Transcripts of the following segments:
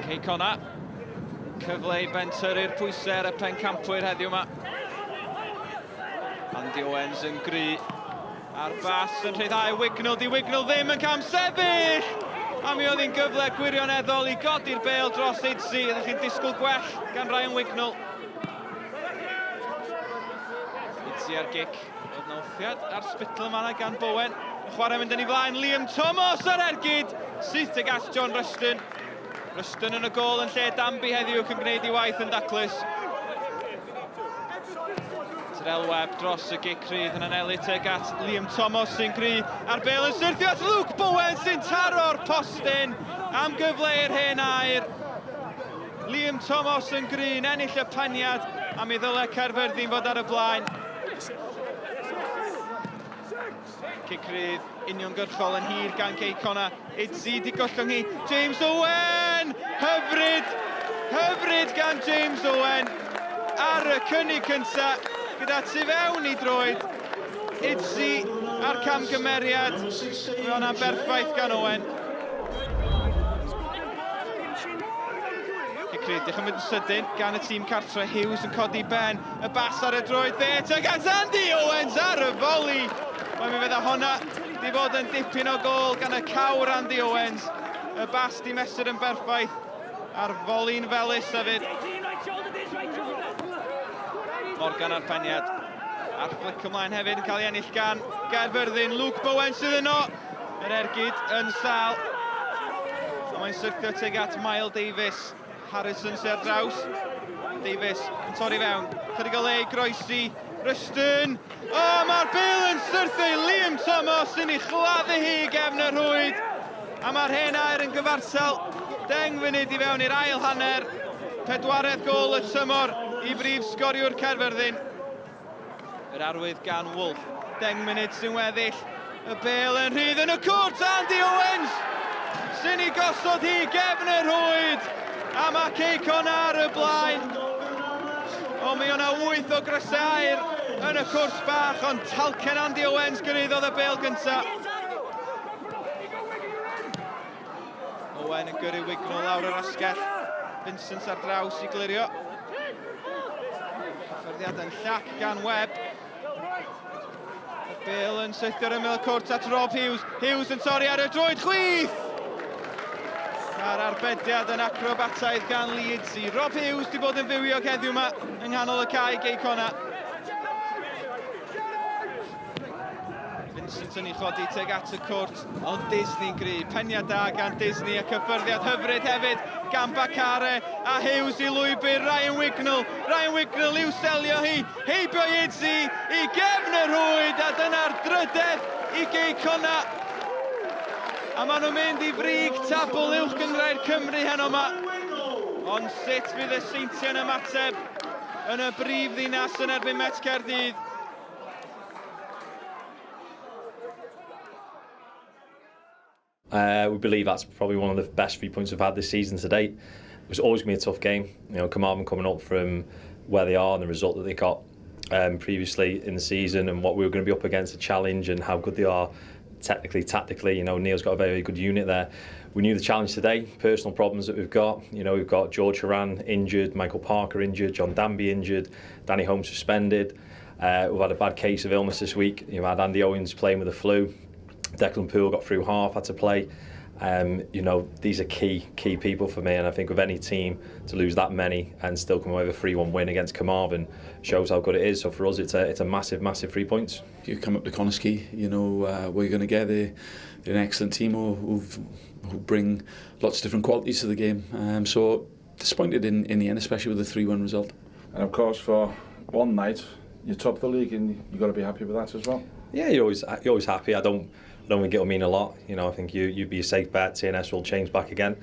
Cei Connah, cyfle i bentyrru'r pwysau ar y pencampwyr heddiw yma. Andy Owens yn gry a'r bas yn rhyddhau Wignall, di Wignall ddim yn cam sefyll! A mi oedd hi'n gyfle gwirioneddol i godi'r bêl dros Idzi, ydych chi'n disgwyl gwell gan Ryan Wignall. Idzi ar gic, oedd na wthiad ar sbitl yma gan Bowen. Y chwarae mynd yn ei flaen, Liam Thomas ar ergyd, syth ag at John Rushton. Rushton yn y gôl yn lle Danby heddiw ac yn gwneud ei waith yn daclus. Terrell Webb dros y gic rhydd yn anelu tuag at Liam Thomas sy'n gry a'r bêl yn syrthio at Luke Bowen sy'n taro'r postyn am gyfle i'r hen air. Liam Thomas yn gry'n ennill y peniad a mi ddyle Caerfyrddin fod ar y blaen. Cic rydd uniongyrchol yn hir gan Cei Connah. Idzi di gollwng hi. James Owen! Hyfryd! Hyfryd gan James Owen ar y cynnig cynta gyda tu fewn i droed. Idzi a'r camgymeriad. Mae hwnna'n berffaith gan Owen. Cic rydd, diolch yn mynd yn sydyn gan y tîm cartre. Hughes yn codi ben. Y bas ar y droed dde tuag at Andy Owens ar y foli. Wel, mi fydda honna di fod yn dipyn o gol gan y cawr Andy Owens. Y bas di mesur yn berffaith a'r foli'n felys hefyd. Morgan ar peniad. A'r fflic ymlaen hefyd yn cael ei ennill gan Gaerfyrddin. Luke Bowen sydd yno. Yr ergyd yn sal. A mae'n syrthio tuag at Mael Davies. Harrison sydd ar draws. Davies yn torri fewn. Chydig o le i groesi. Rushton. O, oh, mae'r bêl yn syrthio i Liam Thomas sy'n ei chladdu hi i gefn y rhwyd. A mae'r hen air yn gyfartal. 10 funud i fewn i'r ail hanner. Pedwaredd gôl y tymor i brif sgoriwr Caerfyrddin. Yr arwydd gan Wolf. 10 munud sy'n weddill. Y bêl yn rhydd yn y cwrt. Andy Owens sy'n ei gosod hi gefn y rhwyd. A mae Cei Connah ar y blaen. O, mi o'na 8 o grysau aur yn y cwrt bach, ond talcen Andy Owens gyrhaeddodd y bêl gyntaf. Owen yn gyrru Wignall lawr yr asgell. Vincent ar draws i glirio. Cyffyrddiad yn llac gan Webb. Y bêl yn syrthio'r ymyl cwrt at Rob Hughes. Hughes yn torri ar y droed chwith! A'r arbediad yn acrobataidd gan Leeds i Rob Hughes di bod yn fywiog heddiw yma yng nghanol y cae Gei Connah. Vincent yn ei chodi tuag at y cwrt, ond Disney'n gry. Peniad da gan Disney a cyffyrddiad hyfryd hefyd gan Bakare a Hughes i lwybr Ryan Wignall. Ryan Wignall i'w selio hi, heibio i Idzi i gefn y rhwyd a dyna'r drydedd i Gei Connah. A maen nhw'n mynd i frig tabl uwch gynghrair Cymru heno yma. Ond sut fydd y Seintiau'n ymateb yn y brif ddinas yn erbyn Met Caerdydd? We believe that's probably one of the best 3 points we've had this season to date. It was always going to be a tough game. You know, Carmarthen coming up from where they are and the result that they got previously in the season and what we were going to be up against, the challenge and how good they are technically, tactically. You know, Neil's got a very, very good unit there. We knew the challenge today, personal problems that we've got. You know, we've got George Horan injured, Michael Parker injured, John Danby injured, Danny Holmes suspended. We've had a bad case of illness this week. You've had Andy Owens playing with the flu. Declan Poole got through half, had to play. You know, these are key people for me, and I think with any team to lose that many and still come away with a 3-1 win against Carmarthen shows how good it is. So for us, it's a massive, massive 3 points. You come up to Connah's Quay, you know, we're going to get an excellent team who bring lots of different qualities to the game. So disappointed in the end, especially with the 3-1 result. And of course, for one night, you're top of the league, and you've got to be happy with that as well. Yeah, you're always happy. I don't think it'll mean a lot. You know, I think you'd be a safe bet. TNS will change back again,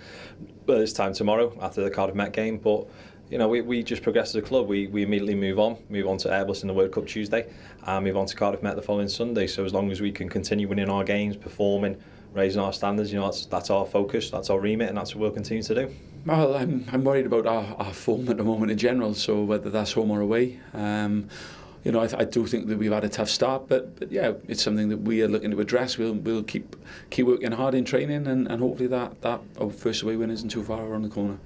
but this time tomorrow after the Cardiff Met game. But you know, we just progress as a club. We immediately move on to Airbus in the World Cup Tuesday, and move on to Cardiff Met the following Sunday. So as long as we can continue winning our games, performing, raising our standards, you know, that's our focus, that's our remit, and that's what we'll continue to do. Well, I'm worried about our form at the moment in general. So whether that's home or away. You know, I do think that we've had a tough start, but yeah, it's something that we are looking to address. We'll keep working hard in training, and hopefully that our first away win isn't too far around the corner.